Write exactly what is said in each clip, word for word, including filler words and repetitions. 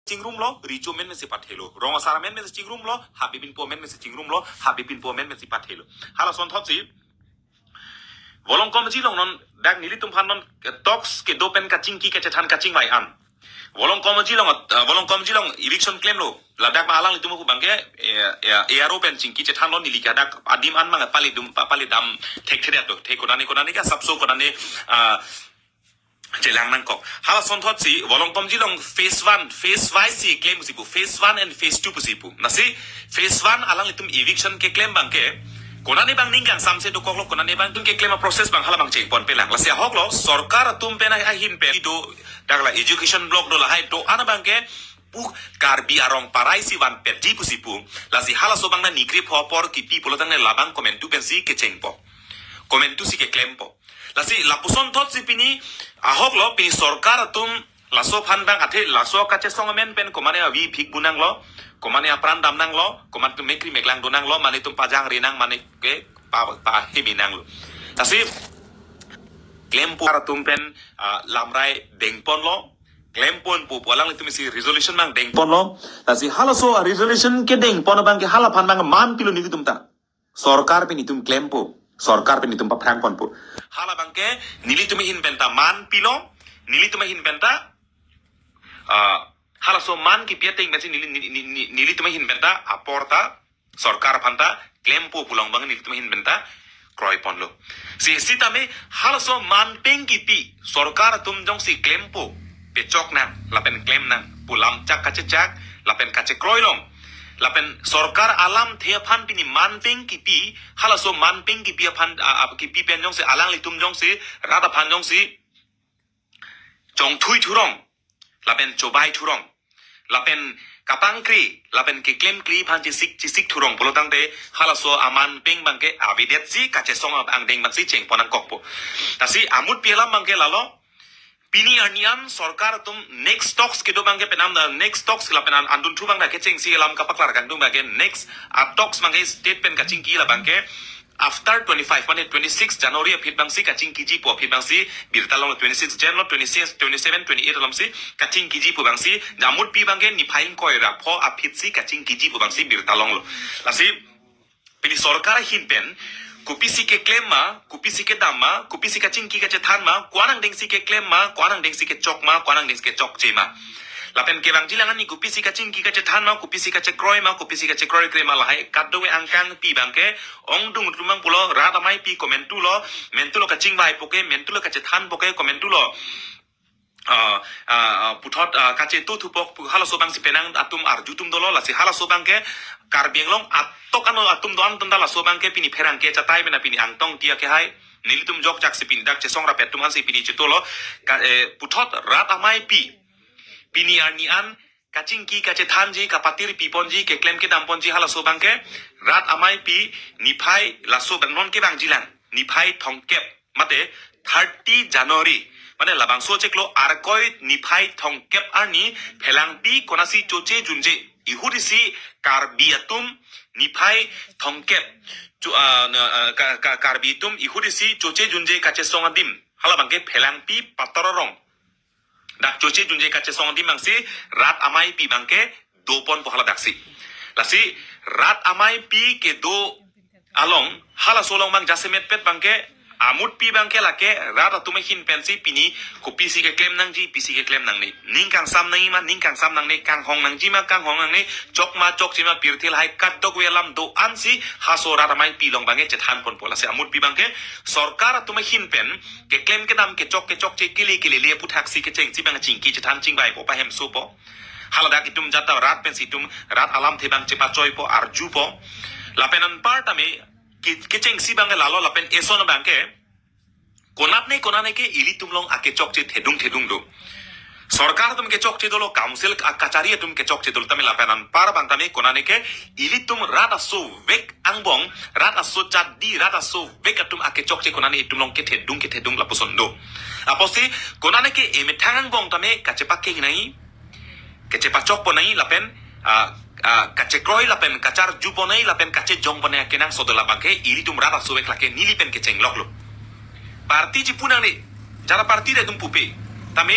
chingrumlo, Richo amen amen si pathelo. Rong asar amen amen si chingrumlo, Habibinpo amen amen si chingrumlo, Habibinpo amen amen si pathelo. Hala asonthotsi, Volongkom Jirong along non dak nelitum aphan non, eh, talks kedo pen kachingki kachethan kachingvai an. Volongkom Jirong, eh, Volongkom Jirong eviction klemlo. Ladak ma alanglitum pu abangke, eh, eh, A R O pen chingki chethanlo, neli ke dak adim an mang pali dum, pa-, pali dam thekthedet to. The konane konane ke asapso konane, ah, chelang nangkok. Hala asonthotsi, Volongkom Jirong phase one, phase wise si klem pusi pu, phase one and phase two pusi pu. Lasi phase one alanglitum eviction keklem abangke, konane abang ning kangsamse dokoklo, konane abang atum keklem a-process abang hala abang chengponpelang. Lasi ahoklo, sorkar atum pen ahin pen do, dak la education block do lahai do-an abangke, pu Karbi arong parai si vanpetji pusi pu. Lasi halaso abang nangnikri pho apor kipi pulo tangte labang komantu pensi kechengpo. Komantu si keklempo. Lasi lapuson thotsi pini ahoklo, pini sorkar atum laso aphan abang athe laso kachesong amen pen komane avi phik bu nanglo, komane apran dam nanglo, komane atum mekri meklang do nanglo, mane atum pajangri nang, mane ke pa, pahimi nanglo. Lasi klempo atum pen, ah, lamrai dengponlo, klemponpo pu alanglitum isi resolution abang dengponlo. Lasi halaso resolution kedengpon abangke hala aphan abang man pilo nelitum ta. Sorkar pen itum klempo, sorkar pen itum paphrangponpo. Hala abangke nelitum ahin penta man pilo, nelitum ahin penta, ah, halaso man kipi ateng pensi neli, neli, neli, neli, nelitum ahin penta apor ta sorkar aphanta klempo pu along abang nelitum ahin penta kroiponlo. Si, sitame halaso man pen kipi sorkar atum jongsi klempo, pechok nang lapen klem nang pu lamchak kachechak lapen kachekroi along, lapen sorkar alamthe aphan pini man pen kipi, halaso man pen kipi aphan, a, a, kipi pen jongsi alanglitum jongsi rat aphan jongsi chongthui thurong lapen chobai thurong lapen kapangkri lapen keklemkri aphan chesik chesik thurong pulo tangte halaso aman pen abangke avedetsi kachesong angdeng abangsi chengpon nangkokpo. Lasi amutpi alam abangke lalo, pini arni an sorkar atum next talks kedo abangke penang, next talks lapen an, andunthu abang dak kechengsi alam kapaklar kangtung abangke next a-talks abangke state pen kachingki la abangke after twenty-five, mane twenty-six January aphi abangsi kachingkiji pu aphi abangsi birta longlo, twenty-six Jan lo, twenty-six, twenty-seven, twenty-eight alongsi kachingkiji pu abangsi, amutpi abangke niphai ingkoi ra pho aphi si kachingkiji pu abangsi birta longlo. Lasi pini sorkar ahin pen kopisi keklem ma, kopisi kedam ma, kopisi kachingki kachethan ma, ko-an angdengsi keklem ma, ko-an angdengsi kechok ma, ko-an angdengsi kechokche ma. Lapen kevangjilang ani kopisi kachingki kachethan ma, kopisi kachekroi ma, kopisi kachekroikre ma, lahai kadokave angkangpi abangke ongdung tumang pulo, rat ameipi komantulo, mantulo kachingvaipo ke, mantulo kachethanpo ke, komantulo, ah, ah, ah, puthot, ah, kachetu thupo pu halaso abangsi penang atum arjutum dolo. Lasi halaso abangke Karbi Anglong atok ano atum do-an atum ta laso abangke pini pherangke chatai mena pini angtong tia ke hai. Nelitum jokjak si pini dak chesong rapet atum ansi pini chetolo. Ka, eh, puthot rat ameipi pini arni an kachingki kachethanji, kapatir piponji, keklem kedamponji halaso abangke rat ameipi niphai laso abang non kevangjilang niphai thomkep, mate thirty January, mane labangso chiklo Arkoi niphai thomkep arni phelangpi konatsi choche junje, ihut isi Karbi atum niphai thomkep chu-, ah, na, ah, ka, ka, Karbi atum ihut isi choche junje kachesong adim hala abangke phelangpi pator arong dak choche junje kachesong adim abangsi rat ameipi abangke doponpo hala daksi. Lasi rat ameipi kedo along halaso along abang jasemet pet abangke amutpi abangke lake rat atum ahin pensi pini kopisi keklem nangji, pisi keklem nangne, ning kangsam nangji ma, ning kangsam nangne, kanghong nangji ma, kanghong nangne, chok ma chokche ma, pirthe lahai kadokave alam do-ansi halaso rat ameipi along abangke chethanponpo. Lasi amutpi abangke sorkar atum ahin pen keklem kedam, kechok kechokche, kele kelele aputhaksi kechengsi abang chingki chethan chingvaipo, pahemsopo. Haladak itum jata rat pensi itum rat alamthe abang chepachoipo, arjupo. Lapen anparta me ke-, kechengsi abangke lalo, lapen eson abangke konatne konatne ke ilitum along akechokche thedung thedung do. Sorkar atum kechokche dolo, council a-kachari atum kechokche dolo, tame lapen anpar abang tame konatne ke ilitum rat asovek angbong, rat aso chadi, rat asovek atum akechokche konatne itum along kethedung kethedung lapuson do. Apotsi konatne ke emethang angbong tame kachepakeng nangji, kachepachokpon nangji lapen, ah, ah, kachekroi lapen kacharjupon nangji lapen kachejongpon nangji akenangsot do, labangke ilitum rat asovek lake neli pen kechengloklo. Party chipu nangne, jara party ta itum pupe. Tame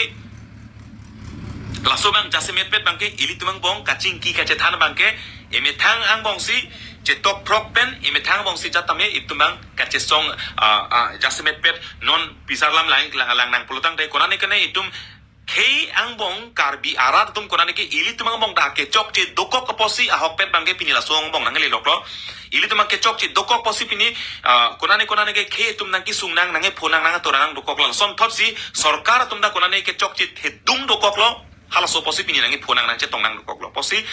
Laso abang jasemetpet abangke ilitum angbong kachingki kachethan abangke emethang angbongsi chetok phrok pen emethang angbongsi jatame itum abang kachesong, ah, ah, jasemetpet non bisar lam lang, lang, lang nang pulotangte konane kene itum khei angbong Karbi arat atum konane ke ilitum angbong ta kechokche dokok apotsi ahokpet abangke pini laso angbong nangleloklo. Ilitum abang kechokche dokok apotsi pini, ah, konane konane ke khei atum nangkesung nang nangkepho nang nangketora nang dokoklo. Lasonthotsi sorkar atum ta konane kechokche thedung dokoklo. Halaso apotsi pini nangkepho nang nangchetong nang dokoklo. Apotsi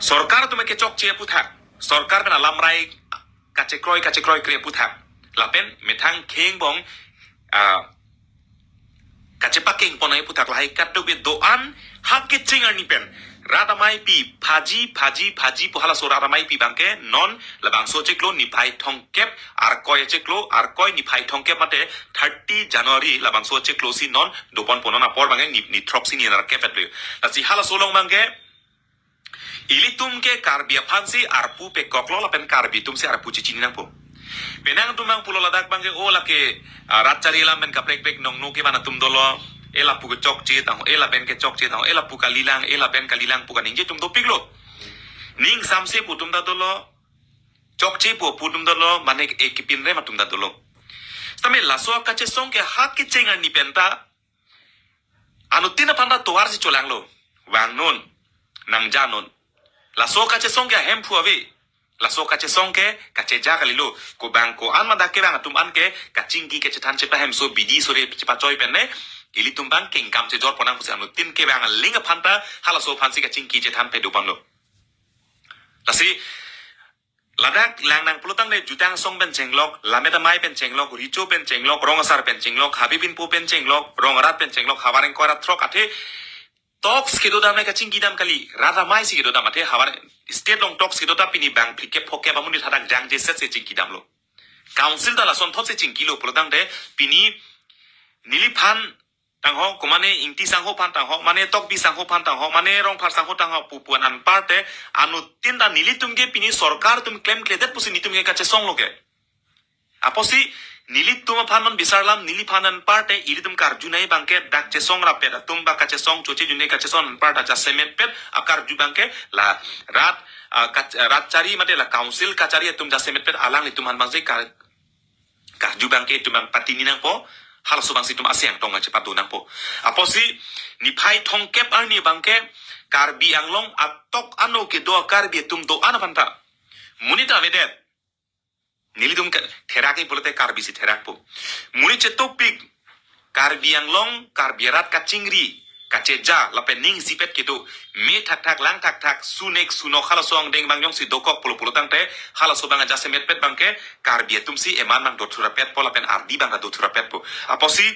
sorkar atum kechokche aputhak, sorkar pen alamrai kachekroi kachekroi kre aputhak, lapen methang khei angbong, ah, kachepakeng ponnai aputhak lahai kadokave do-an ha kecheng arni pen rat ameipi phaji phaji phaji pu halaso rat ameipi abangke non labangso chiklo niphai thomkep, Arkoi chiklo, Arkoi niphai thomkep mate thirty January labangso chiklo si non doponpo, non apor abangke ni, ni throksi ni narkep etlo. Lasi halaso along abangke ilitum ke Karbi aphansi arpu pekoklo lapen Karbi atumsi arpu chechini nangpo. Penang atum abang pulo ladak abangke o lake, ah, rat chari alam pen kaprek prek nongno kevan atum dolo. E lapu kechokche tang, e lapen kechokche tang, e lapu kalilang, e lapen kalilang pu kaningje atum dopiklo. Ning samse pu atum ta dolo. Chokche pu pu atum dolo, mane e kepinrem atum ta dolo. Sitame laso akachesong ke ha kecheng arni pen ta anuttin aphan ta tovarsi cholanglo. Vangnon, nangjanon. Laso kachesong ke ahemphu ave. Laso kachesong ke kacheja kalilo. Ko abang ko-an ma dak kevang atum an ke kachingki kachethan chepahemso bidi sore chepachoi pen ne ilitum abang kengkam chejor ponnang pusi anuttin kevang aling aphan ta halaso aphansi kachingki chethan pedo ponlo. Lasi ladak lang nang pulotangte jutang asong pen chenglok, lammet amei pen chenglok, richo pen chenglok, rong asar pen chenglok, habe pinpo pen chenglok, rong arat pen chenglok, havar ingkoi ra throk athe talks kedodam nai kachingkidam kali, rat ameisi kedodam athe havar state along talks kedo ta pini bang phlikep phokep amonit hadak jangjesetsi chingkidamlo. Council ta lasonthotsi chingkilo pulotangte pini neliphan tangho, ko mane Ingti sangho aphan tangho, mane Tokbi sangho aphan tangho, mane Rongphar sangho tangho pu pu an anparta anuttin ta nelitum ke pini sorkar atum klemkledet pusi nelitum ke kachesonglo ke. Apotsi nelitum aphan non bisar alam, neliphan anparta ilitum karjunei abangke dak chesong rapet atum ba kachesong choche junei kachesong anparta jasemetpet akarju abangke la rat, ah, kach-, rat chari mate la council kachari atum jasemetpet alanglitum aphan abangsi kar-, karju abangke itum abang patini nangpo, halaso abangsi itum aseng tong ache pado nangpo. Apotsi niphai thomkep arni abangke Karbi Anglong atok ano kedo Karbi atum do-an aphan ta monit avedet. Nelitum ke therak-i pulote Karbisi therakpo. Monit chetopik Karbi Anglong, Karbi arat kachingri, kacheja, lapen ning isipet kedo, me thakthak, lang thakthak, sunek, sunok, halaso angdeng abang jongsi dokok pulo pulotangte, halaso abang ajasemetpet abangke, Karbi atumsi eman abang dothurapetpo, lapen ardi abang dothurapetpo. Apotsi,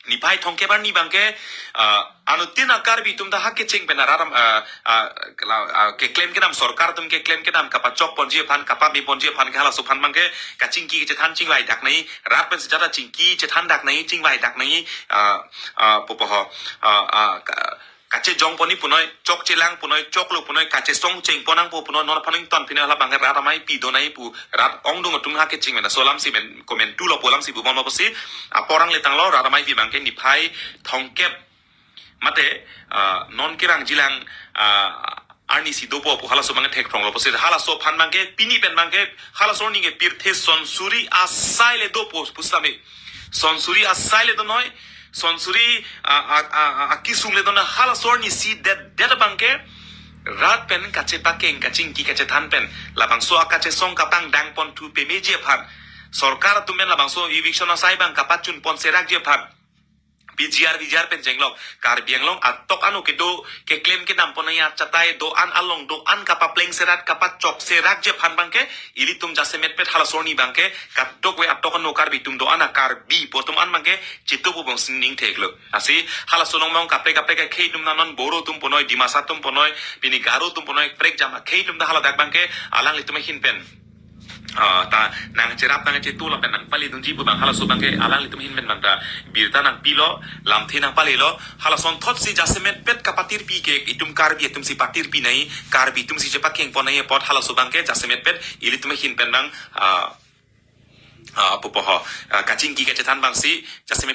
niphai thomkep arni abangke, ah, anuttin a Karbi atum ta ha kecheng pen arat am, ah, ah, la, ah, keklem kedam, sorkar atum keklem kedam kapachok ponji aphan, kapame ponji aphan ke halaso aphan abangke kachingki kachethan chingvai dak nai, rat pensi jata chingki chethan dak nai, chingvai dak nai, ah, ah, pupo ho, ah, ah, ka-, kachejong ponni punoi, chokchelang punoi, choklo punoi, kachesong cheng ponnangpo punoi, non aphan ington pine hala abangke rat ameipi do nai pu, rat ongdung atum ha kecheng pen, laso alamsi pen, komentulo pu alamsi pu bomlo pusi, apor ang letanglo, rat ameipi abangke niphai thomkep mate, ah, non kevangjilang, ah, arnisi dopo pu halaso abangke thekphronglo pusi, halaso aphan abangke, pini pen abangke, halaso arni ke pirthe sonsuri asai le dopo pusitame. Sonsuri asai le donoi, sonsuri, ah, ah, ah, ah, akesung le donoi, halaso arnisi det, det abangke, rat pen kachepakeng, kachingki, kachethan pen, labangso akachesong kapangdang ponthu pemeji aphan. Sorkar atum pen labangso eviction asai abang kapachun ponserakji aphan. P G R, V G R pen chenglok, Karbi Anglong atok ano kedo, keklem kedam ponnai achatai do-an along do-an kapaplengserak, kapachokserakji aphan abangke, ilitum jasemetpet halaso arni abangke, kadokave atok ano Karbi atum do-an a Karbi pu atum an abangke, chitupu bong sing ning theklo. Lasi, halaso along abang kaprek kaprek akhei atum ta non Boro atum punoi, Dimasa atum punoi, pini Garo atum punoi, prekjam akhei atum ta haladak abangke, alanglitum ahin pen. Ah, ta nangcherap nangchetu lapen nangpali dunji pu abang halaso abangke alanglitum ahin pen abang ta birta nangpilo, lamthe nangpalilo, halasonthotsi jasemetpet kapatirpi ke itum Karbi atumsi patirpi nai, Karbi atumsi chepakeng ponnai apot halaso abangke jasemetpet ilitum ahin pen abang, ah, ah, pupo ho, ah, kachingki kachethan abangsi, jasemet